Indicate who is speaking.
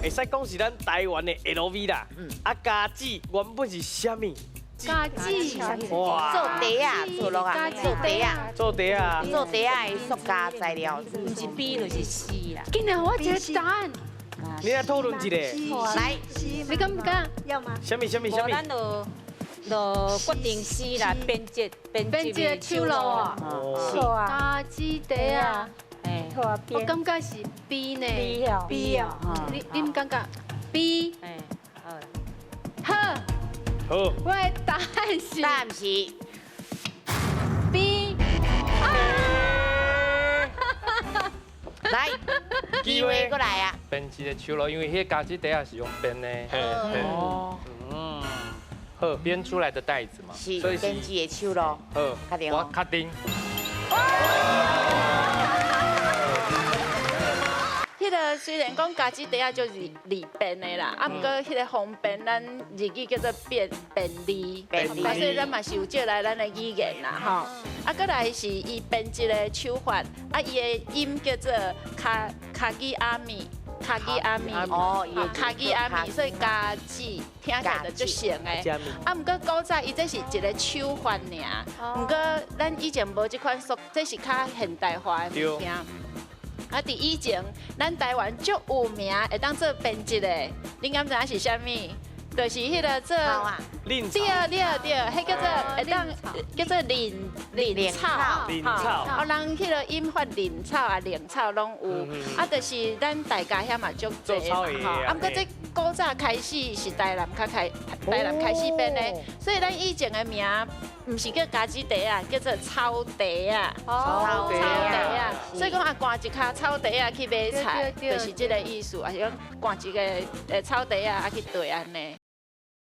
Speaker 1: 會使講是咱台灣的 LV 啦。啊，家姊原本是啥物？
Speaker 2: 家姊。
Speaker 1: 哇！
Speaker 3: 做袋仔，做落啊，做袋仔。
Speaker 1: 做袋仔。
Speaker 3: 做袋仔的塑膠材料。
Speaker 4: 毋是 B 就是 C 啦。
Speaker 2: 竟然我一個答案。
Speaker 1: 你來討論一下。
Speaker 3: 來，
Speaker 2: 你敢不敢？
Speaker 5: 要嗎？
Speaker 1: 啥物啥物啥物？
Speaker 4: 咱就決定 C 啦，編織編
Speaker 2: 編織的手路啊。
Speaker 5: 是啊。
Speaker 2: 家姊袋仔。我感覺是 B 呢。
Speaker 5: B 哦。B 哦。
Speaker 2: 你毋感覺？B。好。
Speaker 1: 好。
Speaker 2: 我的答案是。
Speaker 3: 答案是
Speaker 2: B。
Speaker 3: 來，機會過來啊！
Speaker 6: 編織的手路，因為彼個家姊袋仔是用編的。哦。好，編出來的袋子嘛。
Speaker 3: 是編織的手路。
Speaker 6: 好，
Speaker 3: 確定。
Speaker 6: 我確定。
Speaker 7: 彼個雖然講家姊袋仔就是利便的啦，啊，毋過彼個方便，咱日語叫做便便利，啊，所以咱嘛是有借來咱的語言啦，吼。啊，閣來是伊編織的手法，啊，伊的音叫做卡卡吉阿米，卡吉阿米，
Speaker 3: 哦，
Speaker 7: 卡吉阿米，所以家姊聽起來就足像的。啊，毋過古早伊這是一個手法爾，毋過咱以前無這款塑，這是較現代化的物件。啊！佇以前，咱台灣足有名會當做編織的，恁敢知影是啥物？就是彼個做，對對對，彼叫做會當叫做藺藺草，
Speaker 1: 藺草。
Speaker 7: 哦，人彼個音發藺草啊，藺草攏有。啊，就是咱大家遐嘛足濟嘛，吼。啊，毋過這古早開始是台南較開，台南開始編的，所以咱以前的名毋是叫家姊袋仔，叫做草袋仔。
Speaker 3: 草袋
Speaker 7: 仔。所以講啊，掛一跤草袋仔去買菜，就是這個意思，抑是講掛一個草袋仔啊去綴按呢。